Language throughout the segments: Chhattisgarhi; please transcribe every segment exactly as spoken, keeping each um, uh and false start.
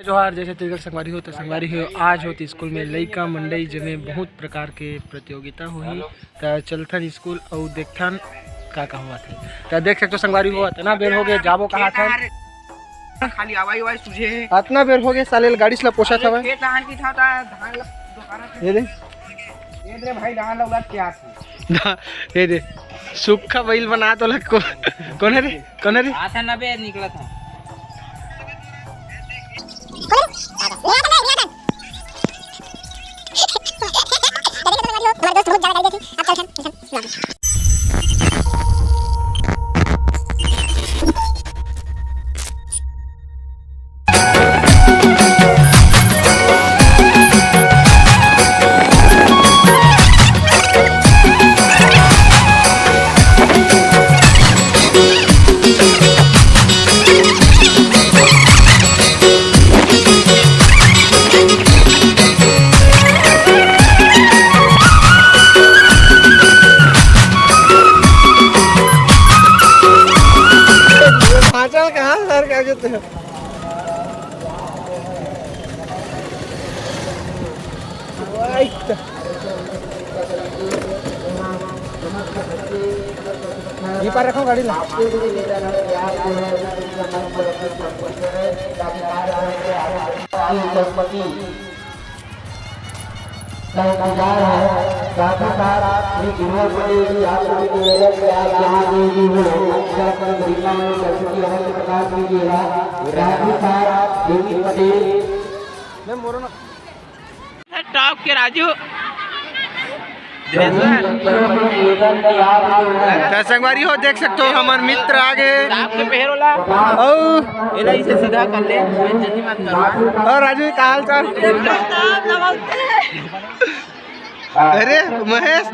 जोहार, जय छत्तीसगढ़ संगवारी हो। तो संगवारी हो, आज होत स्कूल में लइका मंडई जमे बहुत प्रकार के प्रतियोगिता होही। त चलथन स्कूल अउ देखथन का का होवत हे। त देख सकथो संगवारी हो, अतना बेर हो गए, जाबो कहा था। खाली आवाई आवाई तुझे। अतना बेर हो गए, साले गाड़ी से ला पोछत हवय। खेत धान की था, था, धान ला, दोबारा से। ये दे। ये दे भाई, धान ला उड़ा के आत हे। ये दे। सुक्खा बैल बना तो लग को-, कौन है रे? कौन है रे? आता ना बे, निकला था। भाषण कहाँ सर, क्या कहते हैं? ये पर रखो गाड़ी ला। का इंतजार है। साथ ही साथ ये गिरवा पड़ेगी, आप सभी को निवेदन कि आप जहाँ कहीं भी हो, अच्छा अपनी गरिमा में उपस्थिति अवश्य प्रदान कीजिएगा। साथ ही साथ देवी पटेल। टॉप के राजू। त संगवारी हो, देख सकते हो, हमार मित्र आगे। टॉप के पहरोला। अउ एला इसे सीधा कर ले, जल्दी मत कर। अउ राजू, का हाल चाल? अरे महेश।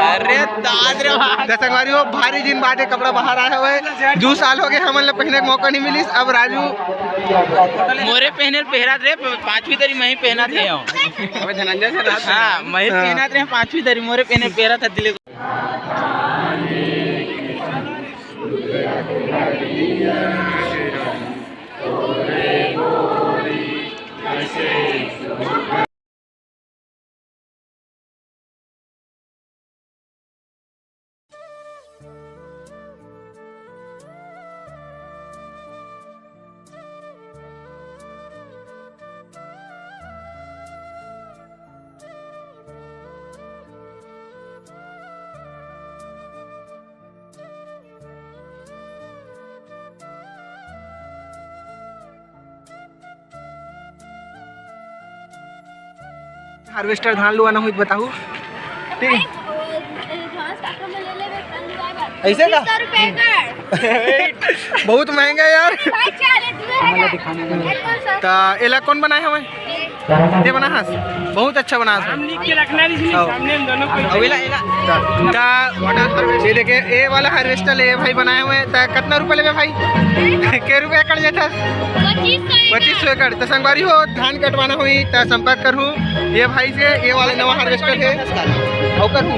अरे दाद रे बाप। त संगवारी हो, भारी दिन बादे कपड़ा बाहर आए हवय। दू साल हो गए, हमन ला पहने के मौका नहीं मिलिस। अब राजू मोरे पहने ल पहरात रे, पांचवी तरी मैं ही पहनात हे हूँ। अबे धनंजय से रात हाँ, मैं ही हाँ। पहनात रे, पांचवी तरी मोरे पहने ल पहरात हे दिले। हार्वेस्टर धान लुआना होही त बताहू। ठीक है। घास काटा में ले लेबे, धान लुआए बर। ऐसे का? पच्चीस सौ रुपए एकड़। बहुत महंगा है यार। भाई, चाले दुए हजार। त एला कौन बनाए हवे? ये बना हस? बहुत अच्छा बना हस। हम लिख के रखना नहीं, आओ। सामने हम दोनों को। अउ एला, एला। त, त, ये देखे, ये वाला हार्वेस्टर ले भाई बनाए हुए हैं। त कितना रुपए लेबे भाई? के रुपए एकड़ लेता? पच्चीस सौ एकड़। पच्चीस सौ एकड़। त संगवारी हो, धान कटवाना होही त संपर्क करहू ये भाई से। ये वाला नवा हार्वेस्टर है। अउ करहू।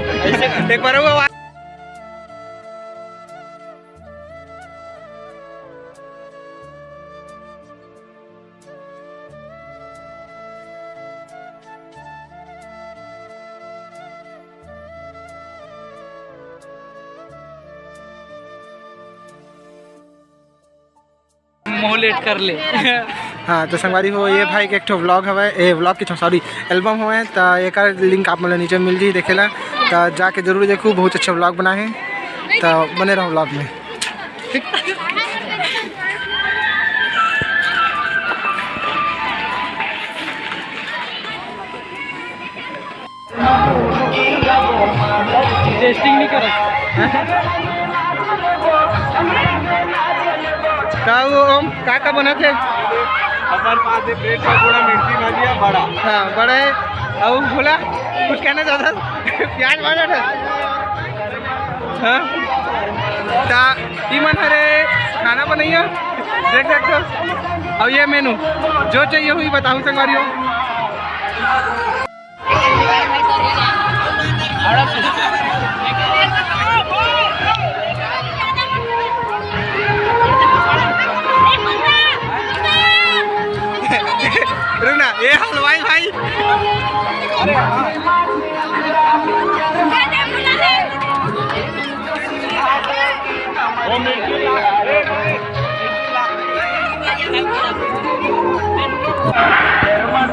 एक बार वो मोह लेट कर ले। हाँ, त संगवारी हो, ये भाई के एक ठो व्लॉग हवय, ए, व्लॉग के ठो, सॉरी, एल्बम हवय, त एकर लिंक आप मन ल नीचे मिल जाही देखे ला, त जाके जरूर देखू, बहुत अच्छा व्लॉग बना है, त बने रहो व्लॉग में। ठीक। टेस्टिंग नहीं करत। का वो ओम, का का बनत हे? हमारे पास ये ब्रेड पकौड़ा, मिर्ची भजिया, बड़ा। हाँ, बड़ा है। अउ भोला, कुछ कहना चाहता है? प्याज भाजा था। हाँ? ता, ई मन हरे खाना बनइया, देख सकते हो। अउ ये मेनू, जो चाहिए हुई बताहू संगवारी हो। ए हलवाई भाई,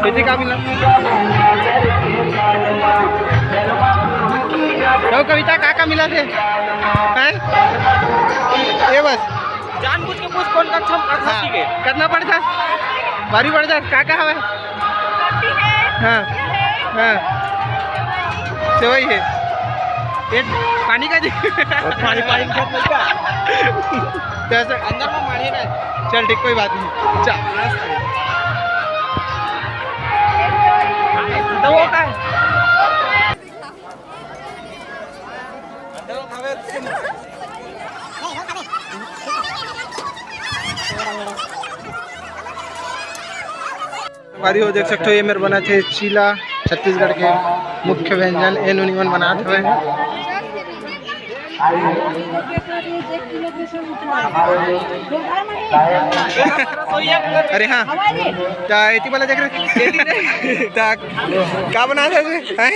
दीदी का मिला? तो कविता का का मिला थे? हैं? ये बस। जानबूझ के पूछ, कौन कक्षा में पढ़ता हाँ। ठीक है? कितना पढ़ता? बारहवीं पढ़ता? का का हवे? हाँ। हाँ। सेवई है। ये पानी का जी? पानी, पानी का नहीं का? तो ऐसे अंदर में मारिए ना। चल ठीक, कोई बात नहीं। चल। तो वो का है? संगवारी हो देख सकते हो, ये मेर बना थे चीला, छत्तीसगढ़ के मुख्य व्यंजन, ए नोनी मन बनात हवे। अरे हाँ, ता एती वाला देख रहे, ता का बना था? हैं?